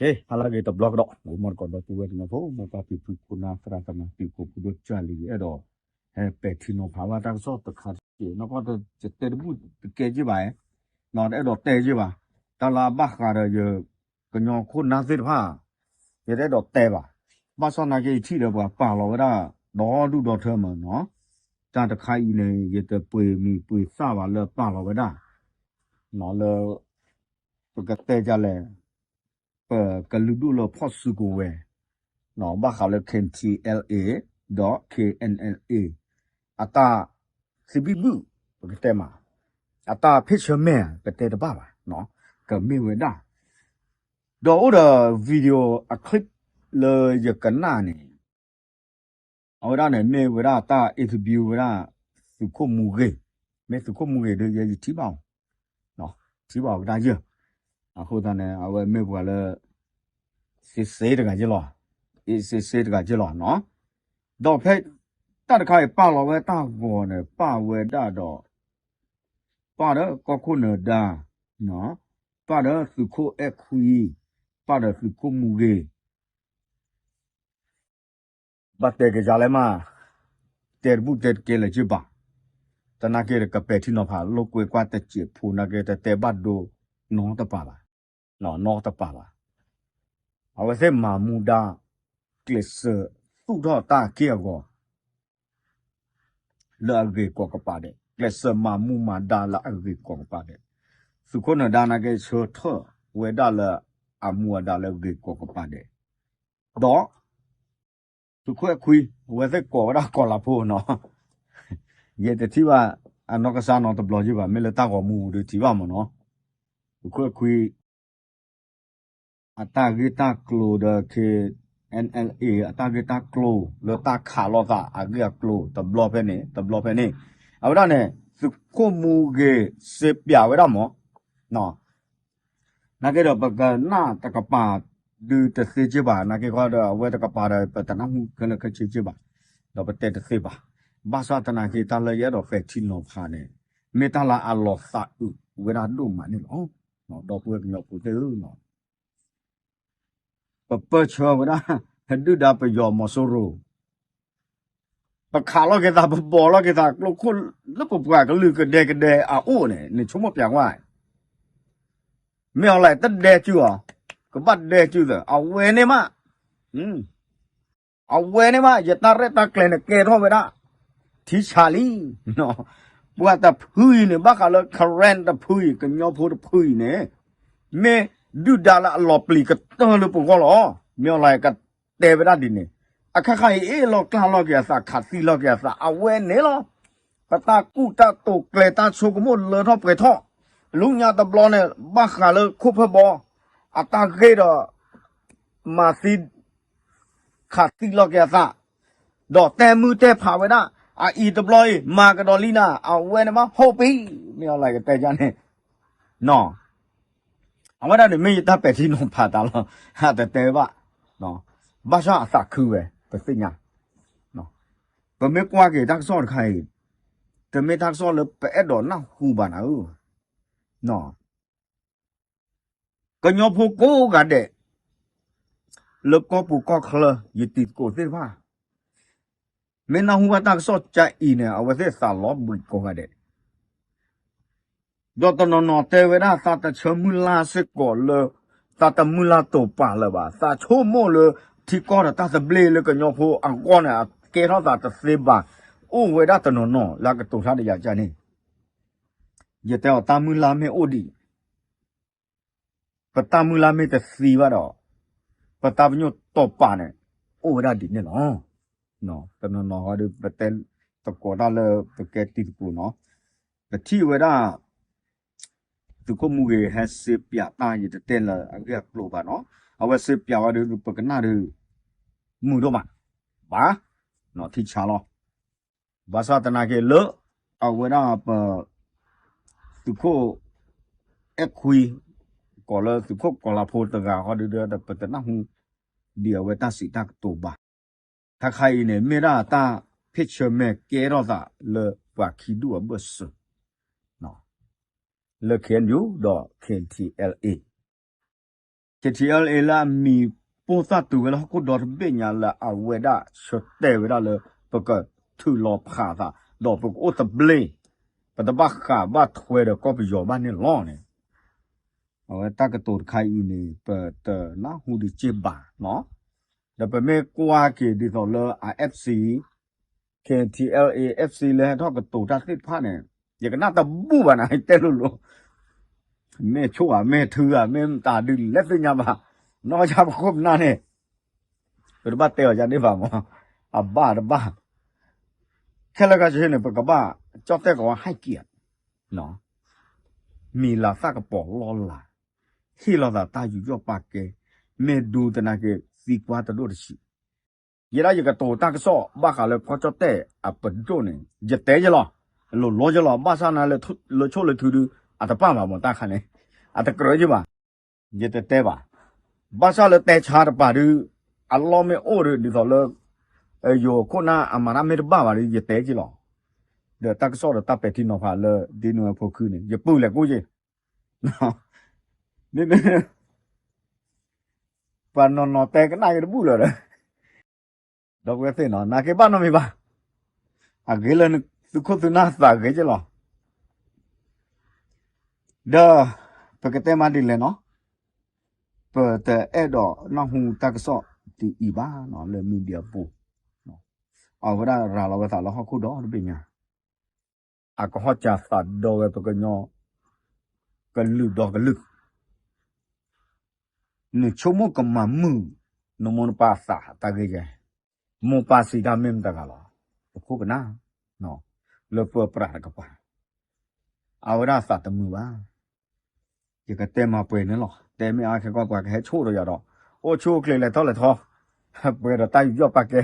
ဟဲဟါလၢအဂ့ၤတဘျီကဒီး အိၣ်မီၢ်တကိးဒီပုၢ်ဝဲၢ်ကညီဖိ မိၢ်ပၢ်ဖံဖုခိၣ်နၢ်သရၣ်သမါ သုးခိၣ်ဖိဒိၣ်ကၢ်လံၤ အဲၣ်ဒိး ဟဲပဲာ်ထံနီၤဖးဘၣ်တၢ်ကစီၣ်တခါတက့ၢ် နီၢ်ကီၢ်တတဲတဘူၣ်တကဲက့ၢ်ဘၣ်, နီၢ်တအဲၣ်ဒိးတဲက့ၢ်ဘၣ်, တၢ်လၢအဘၣ်ဃးဒီးယ ကညီခိၣ်နၢ်သ့ၣ်တဖၣ် ယတအဲၣ်ဒိးတဲဘၣ်, ဘၣ်ဆၣ်သနာ်က့ ယထံၣ်ဒီးပှၤပာ်လီၤဝဲဒၣ် ဒီဒူၣ်ဒီထၢမးနီၤ, တၢ်တခါအံၤန့ၣ် ယတပှ့ၤမံၤပှ့ၤသၣ်ဘၣ်လၢပာ်လီၤဝဲဒၣ် နီၤလၢ ပကတဲဒ်လဲၣ် ပကလုာ်ဒူၣ်လၢဖီၣ်စုကဝဲၤ ဘၣ်ဃးလၢ K N T L A ဒီး K N L A အတၢ်သဘံၣ်ဘုၣ် ပကတဲမး အတၢ်ဖ့ၣ်ဆၢမဲာ် ပတဲတဘၣ်ဘၣ်, ကမ့ၢ်ဝဲဒၣ် ဒီးအိၣ်ဒီး video အ clip လၢယကနၣ်န့ၣ် အဝဲဒၣ်န့ၣ် မ့ၢ်ဝဲဒၣ်တၢ် interview ဝဲဒၣ် သုးခိၣ်မူဂ့ၤ, မ့ၢ်သုးခိၣ်မူဂ့ၤဒီး ယဲယထံၣ်ဘၣ်အီၤ, ထံၣ်ဘၣ်အီၤကဒါယၢၢ်, အဃိသတးန့ၣ် အဝဲမ့ၢ်ပှၤလၢ စ့စ့တဂၤယဲၢ်လီၤ, အ့စ့စ့တဂၤယဲၢ်လီၤနီၤ, ဒီးဖဲ တၢ်တခါအံၤပာ်လီၤဝဲတၢ်ဂီၤန့ၣ် ပာ်ဝဲဒၣ်ဒီး ပာ်ဒီးကီၢ်ခိၣ်နၢၤဒါ, ပာ်ဒီးသုးခိၣ်အဲၣ်ခွံ, ပာ်ဒီးသုးခိၣ်မူဂ့ၤ ဘၣ်တဲကယၤလဲၣ်မး, တဲတဘူၣ်တဲတကဲလၢၤက့ၢ်ဘၣ်, သနာ်က့ဒီးကပဲာ်ထံနီၤဖး လိာ်ကွဲကွၢ်တစဲးဖိနာ်က့ တတဲဘၣ်ဒိနီတပၤဘၣ်, နီတပၤဘၣ်, အဝဲသ့ၣ်မၤမူဒါ ကျဲးစၢးသူၣ်ထီၣ်တၢ်အက့ၢ်အဂီၤ လၢအဂ့ၤကိးကပၤဒဲး, ကျဲးစၢးမၤမူမၤဒါလၢအဂ့ၤကိးကပၤဒဲး, သုးခိၣ်နၢၤဒါနာ်က့ ဆၢထၢၣ်ဝဲဒၣ်လၢအမူအဒါလၢအဂ့ၤကိးကပၤဒဲး, ဒီး သုးခိၣ်အဲၣ်ခွံ အဝဲသ့ၣ်ကိးဝဲဒၣ်ကီၤလၤဖိနီၤ, ယတထံၣ်ဘၣ်အနီၢ်ကစၢ်နီတဘျီယံၤဘၣ်, မ့ၢ်လၢတၢ်ဂီၤမူပူၤဒီးထံၣ်ဘၣ်မးနီၤ, သုးခိၣ်အဲၣ်ခွံ အတၢ်ဂ့ၢ်တၢ်ကျိၤဒီး K N L A အတၢ်ဂ့ၢ်တၢ်ကျိၤလၢတၢ်ခးလိာ်သးအဂ့ၢ်အကျိၤ တဘျီဖဲန့ၣ် တဘျီဖဲန့ၣ်, အဝဲဒၣ်န့ၣ် သုးခိၣ်မူဂ့ၤစ့ပၠးဝဲဒၣ်မး, နာ်က့ဒီးပကနၣ်တကပၤဒုးတသ့က့ၢ်ဘၣ်, နာ်က့ဃီဒီး အဝဲတကပၤဒီး ပတနၢ်ဟူခဲလၢာ်ခဲဆ့က့ၢ်ဘၣ်, ဒီးပတဲတသ့ဘၣ်, ဘၣ်ဆၣ်သနာ်က့ တၢ်လၢယအဲၣ်ဒိးပဲာ်ထံနီၤဖးန့ၣ် မ့ၢ်တၢ်လၢအလီၤသးအုးဝဲဒၣ်ဒိၣ်မးန့ၣ်လီၤ. ဒီပုၢ်ဝဲၢ်ကညီဖိသ့ၣ်ဧၢ ပပၢၢ်ဆၢဝဲဒၣ် ပဒုၣ်ဒါပယီၤမီၤစိရိၤ, ပခးလီၤက့ၤသး ပဘီးလီၤက့ၤသး ကျိခိၣ်လၢပပှၤကလုာ်ကဒဲကဒဲအအိၣ်န့ၣ် နဆိကမိၣ်ပျးကွၢ်, မ့ၢ်အီၤလၢတဒဲစုအီၤ, ကဘၣ်ဒဲစုသၢ အဝဲန့ၣ်မး အဝဲန့ၣ်မး ယတၢ်ရဲၣ်တၢ်ကျဲၤန့ၣ်ကဲထီၣ်ဝဲဒၣ် ထံဆးလံ, ပှၤတဖုအံၤန့ၣ် ဘၣ်ဃးလၢ Karen တဖုအံၤ ကညီဖိတဖုအံၤန့ၣ် မ့ၢ်ဒုၣ်ဒါလၢအလီၤပျံၤကတၢၢ်လၢပဂီၢ်လီၤ. မ့ၢ်အီၤလၢကတဲဝဲဒၣ်ဒ်န့ၣ်, အခါခါအံၤ အ့ၣ်လိာ်ကျါလိာ်က့ၤအသး ခးသံလိာ်က့ၤအသး အဝဲန့ၣ်လီၤ. ပတၢ်ကူၣ်တၢ်တိာ်ကျဲၤတၢ်ဆိကမိၣ်လၢထီၣ်ပှဲၤထီၣ်, လၢညါတဘျီန့ၣ် ဘၣ်ဃးလၢခိၣ်ဖၢဘီ အတၢ်ဂ့ၢ်ဒီး မၤသံ ခးသံလိာ်က့ၤအသး, ဒီးတဲမုၢ်တဲဖးဝဲဒၣ်, အအံၤတဘျီအံၤ မၤကဒီးလံနၤ အဝဲန့ၣ်မး ဟုတ်ပြီ, မ့ၢ်အီၤလၢကတဲယၤန့ၣ်, နီၤ အဝဲဒၣ်န့ၣ် မ့ၢ်ယတၢ်ပဲာ်ထံနီၤဖးတၢ်လီၤ, တတဲဘၣ်, ဘၣ်ဆၣ်အသးခုဝဲ ပသ့ၣ်ညါ, ပမ့ၢ်ကွၢ်က့ၤတၢ်ကစီၣ်တခါအံၤ, တမ့ၢ်တၢ်ကစီၣ်လၢပအဲၣ်ဒိးနၢ်ဟူဘၣ်နၤဧၢ, ကညီဖိကိးဂၤဒဲး လၢကီၢ်ပူၤကီၢ်ချၢ ယတံၤသကိးသ့ၣ်တဖၣ် မ့ၢ်နၢ်ဟူဘၣ်တၢ်ကစီၣ်ကါအံၤန့ၣ် အဝဲသ့ၣ်သးလီၤဘှံးကိးဂၤဒဲး, ဒီးတနီၤနီၤတဲဝဲဒၣ်သးတဆၢမုၢ်လၢ်စ့ၢ်ကီးလၢ သးတမုၢ်လၢ်တိာ်ပာ်လၢၤဘၣ်, သးဆိကမိၣ်လၢ ထံကီၢ်ဒီးတၢ်သဘျ့လၢကညီဖိအဂီၢ်န့ၣ် အကဲထီၣ်သးတသ့ဘၣ်, အိၣ်ဝဲဒၣ်တနီၤနီၤလၢအကတိၤတၢ်ဒီးယၤကါန့ၣ်, ယတဲအီၤတၢ်မုၢ်လၢ်မ့ၢ်အိၣ်ဒံး ပတၢ်မုၢ်လၢ်မ့ၢ်တသံဘၣ်ဒီး ပတၢ်ပညိၣ်တိာ်ပာ်န့ၣ် အိၣ်ဝဲဒၣ်ဒ်န့ၣ်လီၤ. တနီၤနီၤဟီဒီး ပတဲသကိးတၢ်လၢပကဲတံၤသကိးနီၤ, ပထံၣ်ဝဲဒၣ် သုးခိၣ်မူဂ့ၤဟဲစ့ပၠးတၢ် ယတတဲလၢအဂ့ၢ်အကျိၤဘၣ်နီၤ, အဝဲစ့ပၠးဝဲဒီး ပကနၣ်ဒီး မုာ်ဒိၣ်မး ဘၣ် ထံဆးလီၤ. ဘၣ်ဆၣ်သနာ်က့လၢ အဝဲဒၣ်ပ သုးခိၣ်အဲၣ်ခွံ ကိးလၢသုးခိၣ်ကီၤလၤဖိတဂၤဃီဒီး ပတနၢ်ဟူ ဒ်အဝဲတၢ်စံးတၢ်ကတိၤဘၣ်. ခါခါအံၤန့ၣ် မ့ၢ်ဒၣ်တၢ်ဖ့ၣ်ဆၢမဲာ်ကဲထီၣ်သးလၢပှၤခံဒူၣ်အဘၢၣ်စၢၤ လၢ K N U ဒီး K N T L A K T L A လၢအမံၤပိၢ်သၣ်တုၤဝဲလၢဟီၣ်ခိၣ်ဒီတဘ့ၣ်ညါလၢအဝဲဒၣ်ဆၢတဲာ်ဝဲဒၣ်လၢ ပကထုးလီၤဖးသး ဒီးပကအိၣ်သဘျ့, ပတဘၣ်ဃးဘၣ်ထွဲဒီးကီၢ်ပယီၤဘၣ်န့ၣ်လီၤန့ၣ်, အဝဲတၢ်ကတိၤတခါအံၤန့ၣ် ပတနၢ်ဟူဒံးစ့ၢ်ဘၣ်နီၤ. ဒီးပမ့ၢ်ကွၢ်က့ၤဒ်သိးလၢအ F C, K T L A F C လၢဟဲထီၣ်ကတိၤတၢ်သ့ၣ်တဖၣ်န့ၣ် ယကနၣ်တဘူၣ်ဘၣ်နၤ တဲလိၤလိၤ မ့ၢ်ဆိၣ်ဧါ မ့ၢ်ထုဧါ မ့ၢ်တၢ်ဒုးလဲၤသ့ၣ်ညါဘၣ်, နီၢ်ကစၢ်ပခိၣ်ပနၢ်န့ၣ် ပတဘၣ်တဲအီၤယၤန့ၣ်ဘၣ်မး, အဘၣ်တဘၣ်, ခဲလၢာ်ခဲဆ့န့ၣ် ပကဘၣ်ကၠီၣ်တဲၣ်ကဝီၤဟဲက့ၤ, မံၤလၤသၣ်ကပီၤလီၢ်လၤ, ဟ့ၣ်လီၤသးတၢ်ယူးယီၣ်ပာ်ကဲ, မ့ၢ်ဒူသနာ်က့ သံကွၢ်တဒိၣ်တဆံး ယဲဒၣ်ယကတိၤတၢ်ကစီၣ် ဘၣ်ဃးလၢကၠီၣ်တဲၣ်အပဒိၣ်န့ၣ် ယတဲယလီၤ, လိၤလိၤယလီၤ, ဘၣ်ဆၣ်နၤလၢဆိၣ်လၢထုဒု အတပၣ်ဘၣ်မးတၢ်ခါန့ၣ်, အတကြၢးယဘၣ်, ယတတဲဘၣ်, ဘၣ်ဆၣ်လၢတဲဆါတပၤဒု အလီၢ်မ့ၢ်အိၣ်ဒီး ဒ်သိးလၢ ယိၤခိၣ်နၢ်အမၤတၢ်မ့ၢ်တဘၣ်ဘၣ်ဒီး ယတဲက့ၤလီၤ, ဒီးတၢ်ကစီၣ်ဒီးတၢ်ပဲာ်ထံနီၤဖးလၢဒ်နုၤအဖိခုန့ၣ် ယပုၢ်လဲၤကူယ့ၤ ပှၤနီၤနီၤတဲကနၣ်က့ၤတဘူၣ်လၢၤဒီး ဒီပုၢ်ဝဲၢ်သ့ၣ်နီၤ နာ်က့ဘၣ်နီတမံၤဘၣ်, အဂ့ၤလၢသုခိၣ်သုနၢ်သးဂ့ၤက့ၤလီၤ, ဒီး ပကတဲမးဒ်လဲၣ်နီၤ, ပတအဲၣ်ဒိးနၢ်ဟူတၢ်ကစီၣ်ဒ်အံၤဘၣ်နီၤ လၢ media ပူၤ, အဝဲဒၣ်ရၤလီၤဝဲသးလၢဟီၣ်ခိၣ်ဒီတဘ့ၣ်ညါ အကဟီၣ်စၢၤသးဒီဝဲပကညီ ကလုာ်ဒီးကလုာ်, နဆိကမိၣ်ကမၤမုာ် နမိၢ်နပၢ်အသးတၢ်ဂ့ၢ်ယဲ, မိၢ်ပၢ်စံးတၢ်မ့ၢ်မတၤတဂၤလီၤ, ပခိၣ်ပနၢ် လၢပၢပြးတကပၤ, အဝဲဒၣ်အသးတမုာ်ဘၣ်, ယကတဲမၤပှဲၤန့ၣ်လီၤ, တဲမ့ၢ်အါခဲကီၢ်ပှၤကဟဲဆိၣ်ဒီးယၤဒီး အိၣ်ဆူၣ်အိၣ်ချ့လဲၤထီၣ်လဲၤထီ, ပှဲၤဒီးတၢ်ယူးယီၣ်ပာ်ကဲ